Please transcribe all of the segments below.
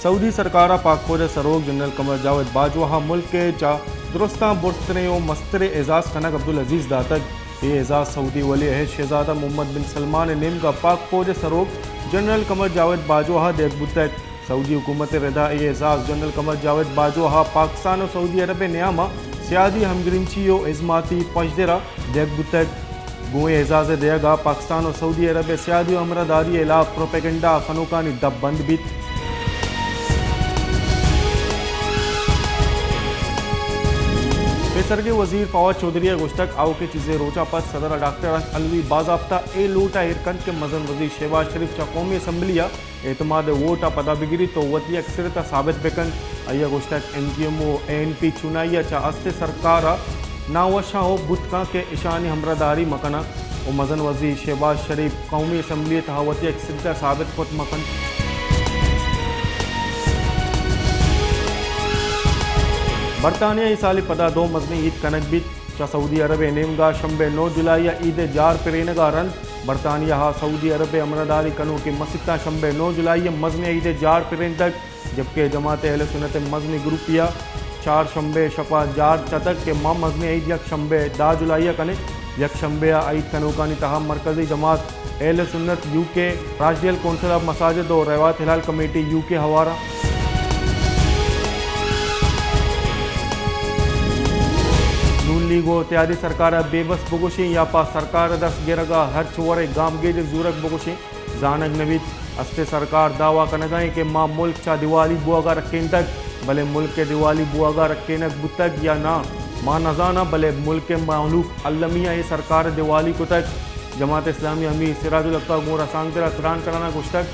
سعودی سرکار ءَ پاک فوج ءِ سروک جنرل قمر جاوید باجوہ ءَ ملک ءِ چہ درستاں برزتریں ءُ مستریں اعزاز کنگ عبدالعزیز داتگ۔ اے اعزاز سعودی ولی عہد شہزادہ محمد بن سلمان ءِ نیمگ ءَ پاک فوج ءِ سروک جنرل قمر جاوید باجوہ ءَ دیگ بوتگ۔ سعودی حکومت ءِ ردا اے اعزاز جنرل قمر جاوید باجوہ ءَ پاکستان ءُ سعودی عرب ءِ نیام ءَ سیادی ہمگرنچی ءُ ازماتی پژدر ءَ دیگ بوتگ۔ گوں اے اعزاز ءِ دیگ ءَ پاکستان ءُ سعودی عرب ءِ سیادی ءُ ہمراہداری ءِ ہلاپ پروپیگنڈا کنوکانی دپ بند بیت۔ پیسرگیں وزیر فواد چوہدری ءَ گوشتگ، آؤکیں چیزے روچ ءَ پد صدر ءَ ڈاکٹر اشرف علوی باضابطہ اے لوٹ ءَ ایر کنت کہ مزن وزیر شہباز شریف چہ قومی اسمبلی ءَ اعتماد ءِ ووٹ ءَ پدا بگریت ءُ وتی اکثریت ءَ ثابت بکنت۔ آئی ءَ گوشتگ، ایم کیو ایم ءُ اے این پی چونائی ءَ چہ است ءِ سرکار ءَ ناوشاں ءُ بوت کنت کہ اشانی ہمراہداری مکناں ءُ مزن وزیر شہباز شریف قومی اسمبلی ءِ تہا وتی اکثریت ءَ ثابت کت مکنت۔ برطانیہ ءَ اے سال ءِ پدا دو مزنیں عید کنگ بیت۔ چہ سعودی عرب ءِ نیمگ ءَ شمبے نو جولائی ءَ عید ءِ جار پرینگ ءَ رند برطانیہ ءَ سعودی عرب ءِ ہمراہداری کنوکیں مسیتاں شمبے نو جولائی ءَ مزنیں عید ءِ جار پرینتگ، جبکہ جماعت اہل سنت ءِ مزنیں گروپے ءَ چار شمبے ءِ شپ ءَ جار چتگ کہ ما مزنیں عید یک شمبے دہ جولائی ءَ کنیں۔ یک شمبے ءَ عید کنوکانی تہا مرکزی جماعت اہل سنت یو کے، راشدیل کونسل آف مساجد ءُ روایت ہلال کمیٹی یو کے ہوار اَنت۔ نون لیگ ءُ اتحادی سرکار ءَ بے بس بگوشیں یا پہ سرکار ءِ دست گرگ ءَ ہرچ وڑیں گامگیج ءِ زورگ بگوشیں، زانگ نہ بیت۔ است ءِ سرکار دعویٰ کنگ ءَ اِنت کہ ما ملک چہ دیوالی بوگ ءَ رکینتگ، بلے ملک ءِ دیوالی بوگ ءَ رکینگ بوتگ یا نہ، ما نہ زاناں، بلے ملک ءِ مہلوک المی ءَ اے سرکار ءِ دیوالی کتگ۔ جماعت اسلامی ءِ امیر سراج الحق ءَ گوں رسانکدر ءَ تران کنان ءَ گوشتگ،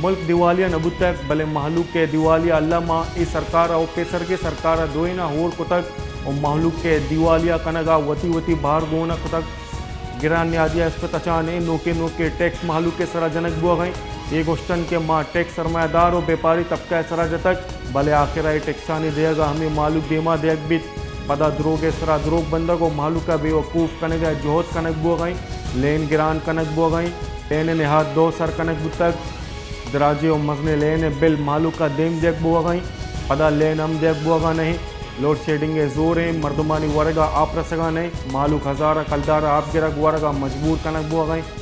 ملک دیوالی ءَ نہ بوتگ، بلے مہلوک ءِ دیوالی ءَ الم ءَ اے سرکار ءَ ءُ پیسرگیں سرکار ءَ دوئیناں ہور کتگ ءُ مہلوک ءِ دیوالی ءَ کنگ ءَ وتی وتی بہر گون ءَ کتگ۔ گران نیادی ءِ اسپ تچان ءَ نوکیں نوکیں ٹیکس مہلوک ءِ سرا جنگ بوگ ءَ اِنت۔ اے گوشتن کہ ما ٹیکس سرمایہ دار ءُ بیپاری طبقہ ءِ سرا جتگ، بلے آخر ءَ اے ٹیکسانی دیگ ءَ ہمے مہلوک دیما دیگ بیت۔ پدا دروگ ءِ سرا دروگ بندگ ءُ مہلوک ءَ بے وقوف کنگ ءِ جہد کنگ بوگ ءَ اِنت۔ لین گران کنگ بوگ ءَ اِنت۔ لین ءِ نہاد دو سر کنگ بوتگ۔ دراجیں ءُ مزنیں لین ءِ بل مہلوک ءَ دیم دیگ بوگ ءَ اِنت۔ پدا لین ہم دیگ بوگ ءَ نہ اِنت۔ لوڈ شیڈنگ ءِ زور اِنت، مردمانی ورگ ءَ آپ رسگ ءَ نہ اِنت، مہلوک ہزاراں کلدار ءَ آپ گرگ ءُ ورگ ءَ مجبور کنگ بوگ ءَ اِنت۔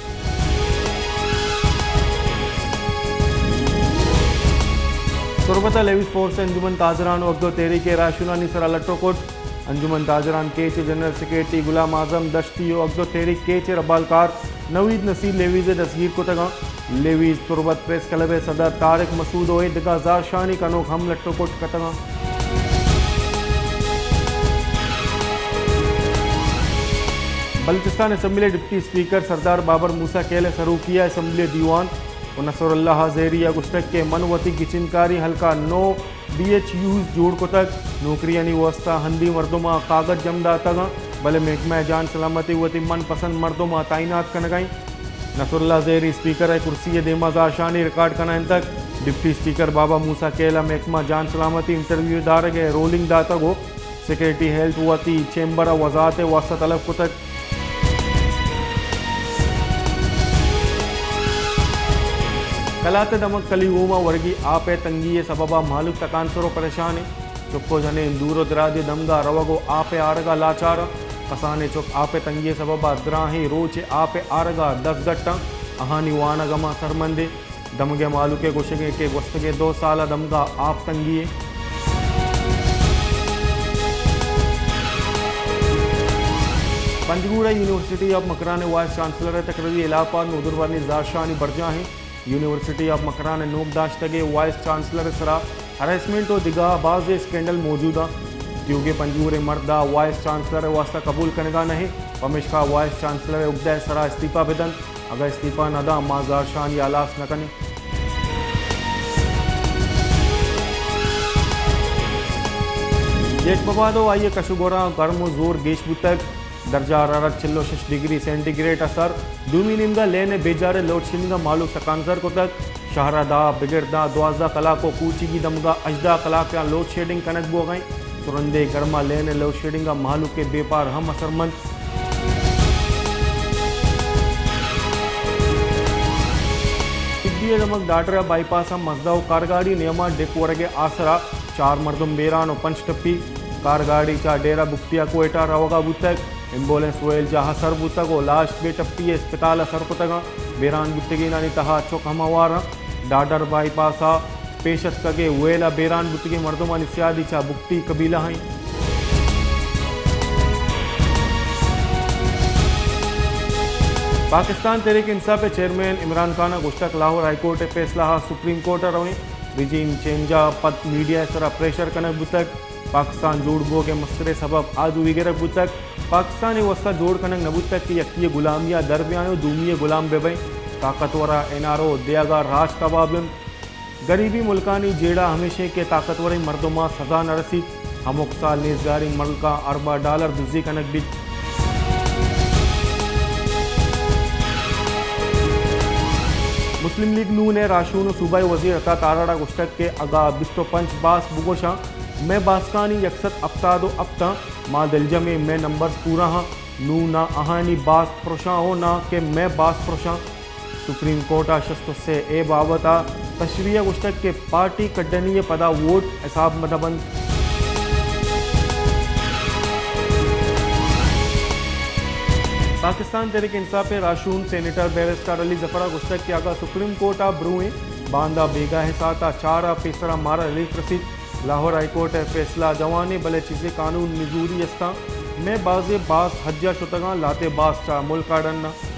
تربت ءَ لیویز فورس ءِ انجمن تاجران ءُ اگدو تحریک ءِ راہشونانی سرا لٹ ءُ کٹ۔ انجمن تاجران کیچ ءِ جنرل سیکرٹری غلام اعظم دشتی ءُ اگدو تحریک کیچ ءِ ربالکار نوید نصیر لیویز ءَ دستگیر کتگ اَنت۔ لیویز تربت پریس کلب ءِ صدر طارق مسعود ءُ اے دگہ زہرشانی کنوک ہم لٹ ءُ کٹ کتگ اَنت۔ بلوچستان اسمبلی ءِ ڈپٹی اسپیکر سردار بابر موسی کیل ءِ سروکی ءَ اسمبلی ءِ دیوان ءُ نصر اللہ زہری ءَ گوشتگ کہ من وتی گچینکاری حلقہ نو بی ایچ یوز جوڑ کتگ، نوکریانی واستہ ہندی مردماں کاگد جم داتگ اَنت، بلے محکمہ جان سلامتی وتی من پسند مردماں تعینات کنگ ءَ اِنت۔ نصر اللہ زہری اسپیکر ءِ کرسی ءِ دیما زہرشانی ریکارڈ کنائینتگ۔ ڈپٹی اسپیکر بابا موسی کیل ءَ محکمہ جان سلامتی انٹرویو دارگ ءِ رولنگ داتگ ءُ سیکرٹری ہیلتھ وتی چیمبر ءَ وضاحت ءِ واستہ طلب کتگ۔ کلات ءِ دمگ کلی گوما ورگی آپ ءِ تنگی ءِ سبب ءَ مہلوک تکانسر ءُ پریشان اِنت۔ چک ءُ جنین دور ءُ دراجیں دمگ ءَ روگ ءُ آپ ءِ آرگ ءَ لاچار اَنت۔ کسانیں چک آپ ءِ تنگی ءِ سبب ءَ دراہیں روچ ءِ آپ ءِ آرگ ءَ دزگٹ اَنت۔ آہانی وانگ ہم اثرمند اِنت۔ دمگ ءِ مہلوک ءِ گوشگ اِنت کہ گوستگیں دو سال ءَ دمگ ءَ آپ تنگی اِنت۔ پنجگور ءِ یونیورسٹی آف مکران ءِ وائس چانسلر ءِ تقرری ہلاپ ءَ نودربرانی زہرشانی برجاہ اِنت۔ یونیورسٹی آف مکران ءِ نوک داشتگیں وائس چانسلر ءِ سرا ہراسمنٹ ءُ دگہ بازیں اسکینڈل موجود اَنت۔ تیوگیں پنجگوریں مرد ءَ وائس چانسلر ءِ واستہ قبول کنگ ءَ نہ اِنت، پمیشکا وائس چانسلر ءِ اگدہ ءِ سرا استعفیٰ بہ دنت۔ اگاں استعفیٰ نہ داں، ما زہرشانی ہلاس نہ کنیں۔ جیکب آباد ءُ آئی ءِ کش ءُ گوراں گرم ءُ زور گیش بوتگ۔ درجہ حرارت چل ءُ شش ڈگری سینٹی گریڈ ءَ سر۔ دومی نیمگ ءَ لین ءِ بیجار ءِ لوڈ شیڈنگ ءَ مہلوک تکانسر کتگ۔ شہر ءَ داں بگر داں دوازدہ کلاک ءُ کوچگی دمگ ءَ ہژدہ کلاک ءَ لوڈ شیڈنگ کنگ بوگ ءَ اِنت۔ ترندیں گرم ءَ لین ءِ لوڈ شیڈنگ ءَ مہلوک ءِ بیپار ہم اثرمند۔ طبی ڈمگ ڈاڈر ءِ بائی پاس ءَ مزدا ءُ کارگاڑی نیام ءَ ڈک ورگ ءِ آسرا چار مردم بیران ءُ پنچ ٹپی۔ کارگاڑی چہ ڈیرہ بگٹی ءَ کوئٹہ روگ ءَ بوتگ۔ ایمبولینس ویل جاہ ءَ سر بوتگ ءُ لاش بے ٹپی ءَ اسپتال ءَ سر کتگ اَنت۔ بیران بوتگینانی تہا چک ہم ہوار اَنت۔ ڈاڈر بائی پاس ءَ پیش اتکگیں ویل ءَ بیران بوتگیں مردمانی سیادی چہ بگٹی قبیلہ ءَ اِنت۔ پاکستان تحریک انصاف ءِ چیئرمین عمران خان ءَ گوشتگ، لاہور ہائی کورٹ ءِ فیصلہ ءَ سپریم کورٹ ءَ رویں۔ رجیم چینج ءَ پد میڈیا ءِ سرا پریشر کنگ بوتگ۔ پاکستان جوڑ بوگ ءِ مستریں سبب آجوئی گرگ بوتگ۔ پاکستان ءِ واستا جوڑ کنگ نہ بوتگ کہ یکے ءِ غلامی ءَ در بیائیں ءُ دومی ءِ غلام بہ بئیں۔ طاقتور ءَ این آر او دیگ ءَ راج تباہ بنت۔ گریبیں ملکانی جیڑہ ہمیش اِنت کہ طاقتوریں مردماں سزا نہ رسیت۔ ہمک سال نیزگاریں ملکاں ارباں ڈالر دزی کنگ بیت۔ مسلم لیگ نون ءِ راہشون ءُ صوبائی وزیر عطا تارڑ ءَ گوشتگ کہ اگاں بیست ءُ پنچ باسک بگوشاں، مئے باسکانی یک سد ہپتاد ءُ ہپت اَنت، ما دلجم ایں مئے نمبرز پورا اَنت، نوں ناں آہانی باسک پروشاں ءُ ناں کہ مئے باسک پروشاں۔ سپریم کورٹ ءَ شست ءُ سے اے بابت ءَ تشریح ءَ گوشتگ کہ پارٹی کڈنی ءِ پدا ووٹ حساب نہ بنت۔ پاکستان تحریک انصاف ءِ راہشون سینیٹر بیرسٹر علی ظفر ءَ گوشتگ کہ اگاں سپریم کورٹ ءَ بروئیں باندا بیگاہ ءِ ساعت ءَ چار ءَ پیسرا مارا ریلیف رسیت، لاہور ہائی کورٹ ءِ فیصلہ جوان اِنت، بلے چیزے قانون نزوری است اَنت۔ مئے بازیں باسک حج ءَ شتگ اَنت، لہتے باسک چہ ملک ءَ ڈن اَنت۔